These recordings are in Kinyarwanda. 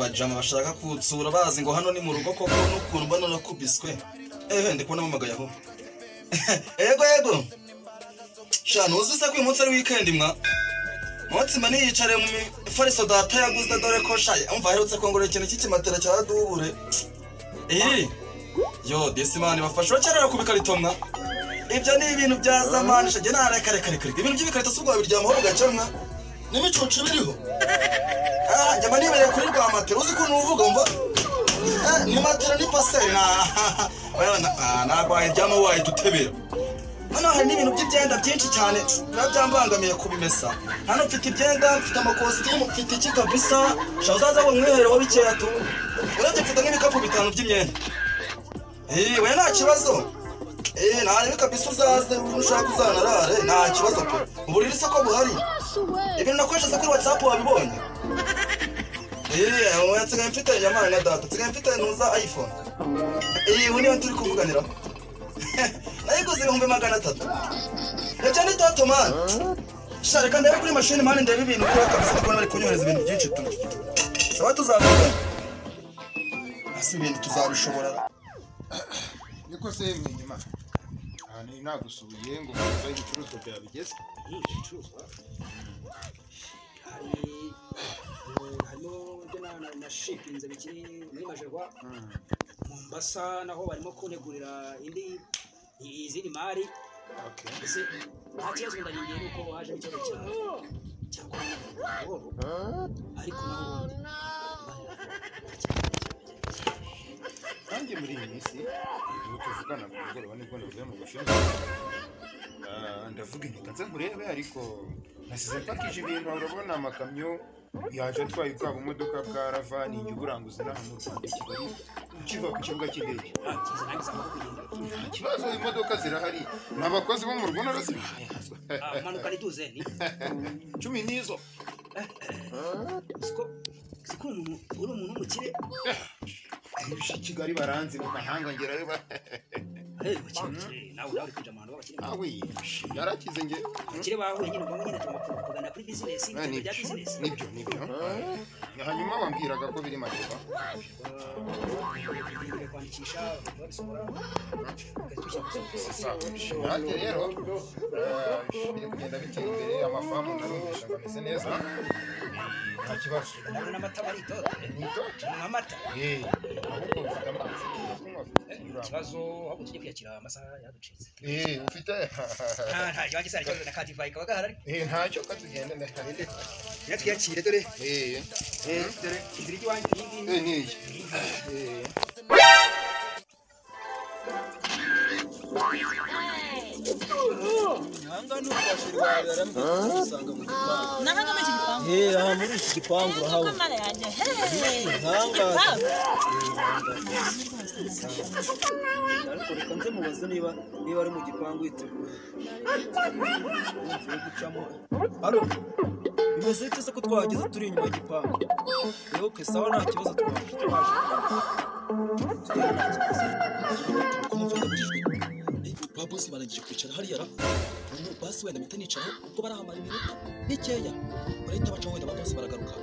Abajama bashaka kutsura bazi ngo hano ni mu rugo koko n'ukuntu mbona nakubiswe. Ehe ndi kubona mamagaye aho. Yego yego. Sha ntuzi se ko uyu munsi ari weekend mwa. Mutsima niyicare mu mifariso data yaguze dore ko shaye. Umva aherutse kongorera ikintu cy'ikimatera cya dubure. Eh. Yo desimani bafasha uracyarara ku bikarito mwa. Ibyo ni ibintu bya zamani shaje nareka reka reka. Ibintu by'ibikarito si ubwo wabiryamaho bugacya mwa. N'imicucu biriho. Ah, njya nibereye kuri rwa matera uzi ukuntu uvuga umva. Ni matera ni paseri na. Oya ntabwo wayiryamaho wahita utebera. Hano hari n'ibintu by'ibyenda byinshi cyane biba byambangamiye kubimesa. Hano mfite ibyenda, mfite amakositimu, mfite iki kabisa. Sha uzaza ngo mwihereho bikeya tu. Urebye mfite nk'ibikapu bitanu by'imyenda. Eh, we nta kibazo. Eh, ntarebe kabisa uzaze ushaka uzanarare, nta kibazo pe. Uburiri se ko buhari. Ibintu nakoresha kuri WhatsApp wabibonye. Eh, oya nsigaye mfite nyamara na data, nsigaye mfite ntuza iPhone. Eh, ubu niyo turi kuvuganira. Nayiguze 300,000. Ecyo ni toto man. Sha reka ndebe kuri machine man ndebe ibintu kuri kabisa ndikubona bari kunyohereza ibintu byinshi tu. Sawa tuzavugana. Asi ibintu tuzabishobora. Niko se mwinyuma. Ah ni nagusubiye ngo kuva ibicuruzwa byawe bigeze. Ibicuruzwa. Hari harimo ibyo na shippinze bikiri muri Majerwa. Mombasa naho barimo kuntegurira indi izindi mari. Okay. Ese nta kibazo ndarindiye nuko waje n'ikibazo cya corona. Ariko naho kandi muri iyi minsi ubu tuvugana ku mugoroba nibwo navuye mu Bushinwa. Ndavuga inka nze nkurebe ariko nasize mpakije ibintu urabona amakamyo yaje atwaye bwa bumodoka bwa Rava ni njye uburanguzi n'aha mu Rwanda i Kigali ukiva ku kibuga cy'indege. Nta kibazo imodoka zirahari n'abakozi bo mu rugo narazibahaye. Manuka ni duzeni 10 nizo. Siko umuntu uri umuntu w'umukire. I Kigali baranzi mu mahanga ngerayo ba. Nawe uri kuja mu bantu b'abakire. Ah oui, yarakize nge. Abakire bahuye nyine ubwo nyine tugomba kugana kuri business, ibyo bya business. Nibyo nibyo. Hanyuma wambwiraga ko biri Majerwa. Kwandikisha babisohora. Nanjye rero biri kugenda bitera imbere amafamu narumvisha ngo ameze neza. Nta kibazo. Ndabona amata bari itoto. Ni itoto. Amata. Eh, ahubwo ufite amazi. Ikibazo ahubwo tujye kwiyakira amasaha yaducitse. Eh, ufite? Nta iwanjye sari ikibazo na kadivayi kaba gahari. Eh, ntacyo katugende ndahari. Reka twiyakire dore. Eh. Eh, dore inzira ijya iwanjye iyi ngiyi. Eh, ni iyi. Eh. Aha muri iki gipangu urahabona. Ariko reka nze mubaze niba ari mu gipangu yiteguye. Uri gucamo. Halo. Bimeze bite se ko twahageze turi inyuma y'igipangu? Okay, sawa nta kibazo twaje. Ba bosi barangije kwicara hariya ra. Basi wenda mpita nicara ubwo barahamara iminota mikeya. Barahita baca wenda ba bosi baragaruka.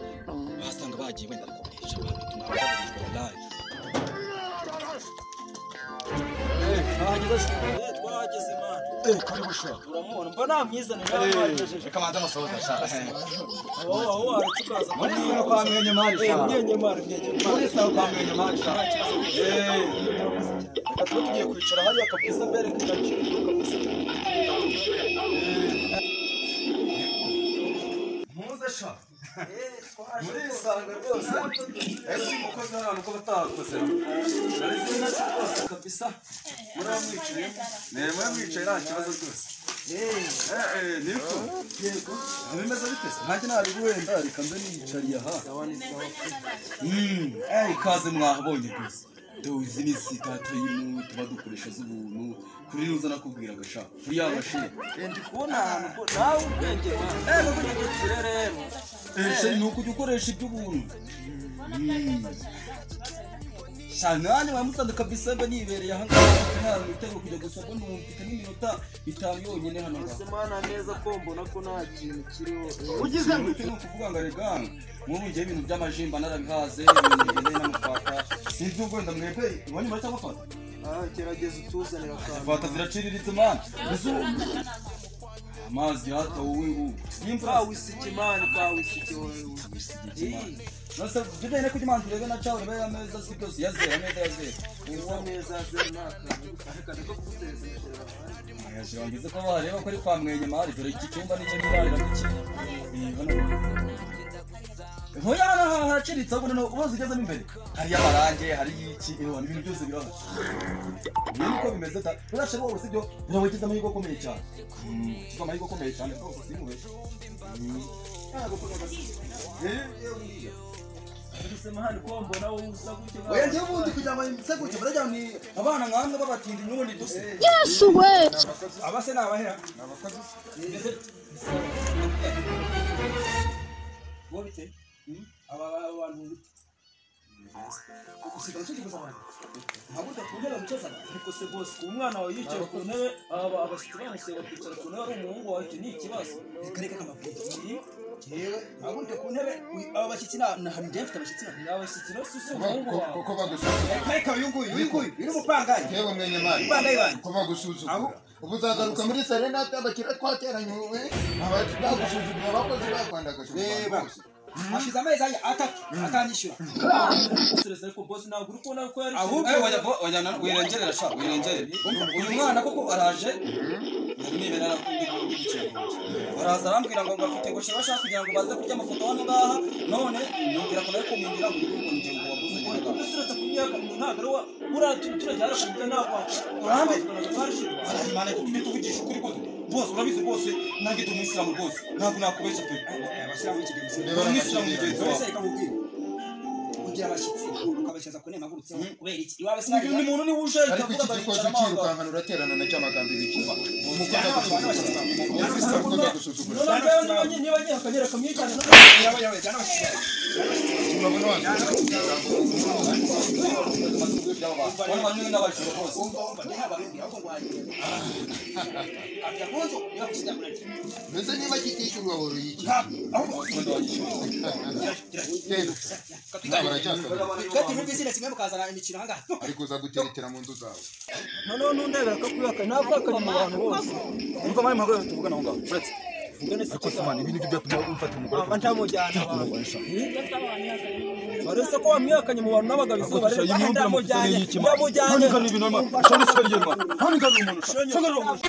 Basanga bagiye wenda gukoresha batuma baburijwe wallahi. Twahageze twahageze imana. Karibu sha. Uramubona mba namwizanira nabagejeje. Reka manze musohoze sha. Aho waretse ukaza. Muri sawa kwa mwenye mari sha. Mwenye mari mwenye mari. Muri sawa kwa mwenye mari sha. Reka tube tugiye kwicara hariya kabisa mbere tukacira kabisa. Muze sha. Murisanga rwose. Ese umukozi hano uko batakoze. Nari rwose kabisa. Muramwicaye. Ne muramwicaye nta kibazo rwose. Eh niko. Yego. Abimeze bite se? Nanjye nabiguhenda reka nze niyicariye aha. Sawa ni sawa. Ikaze mwahabonye rwose. Tuzi ni sitata y'imwe tuba dukoresha z'ubuntu kuri ruza nakubwiraga sha kuri ya mashini. Ndi kubona ahantu ko nawe ubwenge bwawe. Kugira rero. Ese ni ukujya ukoresha iby'ubuntu. Cyane nanjye mwamusanze kabisa mba nibereye aha ngaha nta mitego kujya gusa ngo mfite n'iminota 5 yonyine hano ngaha. Ese mana neza ko mbona ko nta kintu kiriho. Ugize ngo ni ukuvuga ngo rega nk'ubu ngiye ibintu by'amajimba narabihaze ibintu bigendanye n'amafata sinzi ubwo wenda mwebwe iwanyu muracya amafata. Gerageza utuzanira akantu. Fata ziraciriritse man. Amazi yata wowe ubu. Nimba wisiki man ka wisiki wowe. Nase bijyanye no kujya urebe na cyawe urebe ameza si byose yazera ameza yazera. Uwo meza yazera naka. Akandi ko kuguteza imbere. Yaje wangize ko bareba ko ari kwa Mwenye mari dore iki cyumba nicyo nirarira n'iki. Hoya haraciritse ahubwo noneho ubaze ugezemo imbere hariyo amarange hariyo iki ibintu byose birahari. Ni uko bimeze ta urashe wowe sibyo birabagize amahirwe akomeye cyane. Kiza amahirwe akomeye cyane rwose simubeshye. Oya njyewe ubundi kugira ngo nse gutya barajya ni abana nkamwe babatindi n'ubundi duse. Yesu we. Abase nabahera. Abakozi. Bo bite? Aba bantu bite? Usigaye usubiza abantu. Ntabwo utakundana gutoza abantu. Ariko se boss umwana wawe yicaye ku ntebe aba abashyitsi bamuseye bakicara ku ntebe ari umuhungu wawe icyo ni ikibazo. Reka kamabwire. Yewe ntabwo uri ku ntebe aba bashyitsi na njye mfite abashyitsi na abashyitsi no si umuhungu wawe. Koko bagusuzugura. Reka uyu nguyu uyu nguyu uyu umupangayi. Yewe Mwenye mari. Umupangayi wanjye. Ko bagusuzugura. Ubu uzagaruka muri Serena abakira twateranye wowe abagusuzugura abakozi bakwandagaje. Reba. Hashize amezi atatu atanyishyura. Ariko boss ntabwo uri kubona ko yari ahubwo oya wirengerera sha wirengerera. Uyu mwana koko araje nibera nakundi gucengura. Araza arambwira ngo ngafite ngo shira bashaka kugira ngo baze kurya amafoto hano ngaha none yumvira ko nayo kumindira ngo ngo nje ngo wabuze nyine. Usurata ku myaka ntabwo ari wa uraturajya harashinga ntabwo. Urambe. Imana ikutumye tuvugisha ukuri kose. Bose urabizi rwose nanjye ndi umuyisilamu rwose ntabwo nakubeshya pe. Abasilamu b'iki gihe umuyisilamu mugenzi wawe. Wese ikamubwira. Ugira abashyitsi ukabashaza ku ntebe agurutseho kubera iki? Iwawe sinari uyu muntu ni uje ariko iki gikozi ukirukankana uraterana na cyamagambo ibiki. Umukozi agusuzugura. Niba nyihakanye reka mwicane. Urabona mbese niba kitishyurwa woroye iki? Ariko uza guterekera mu nzu zawe. Noneho ntundebera ko kwihakana ntabwo mu bantu bose. Umva mari mpagaze tuvugana aho ngaho. Uretse. Ariko se man ibintu byatuma umfata umugore. Ntamujyana. Barese ko wamwihakanye mu bantu n'abagabo izuba rero ndamujyanye. Ndamujyanye. Hano ibintu. Shori seri yema. Hano umuntu. Shori umuntu.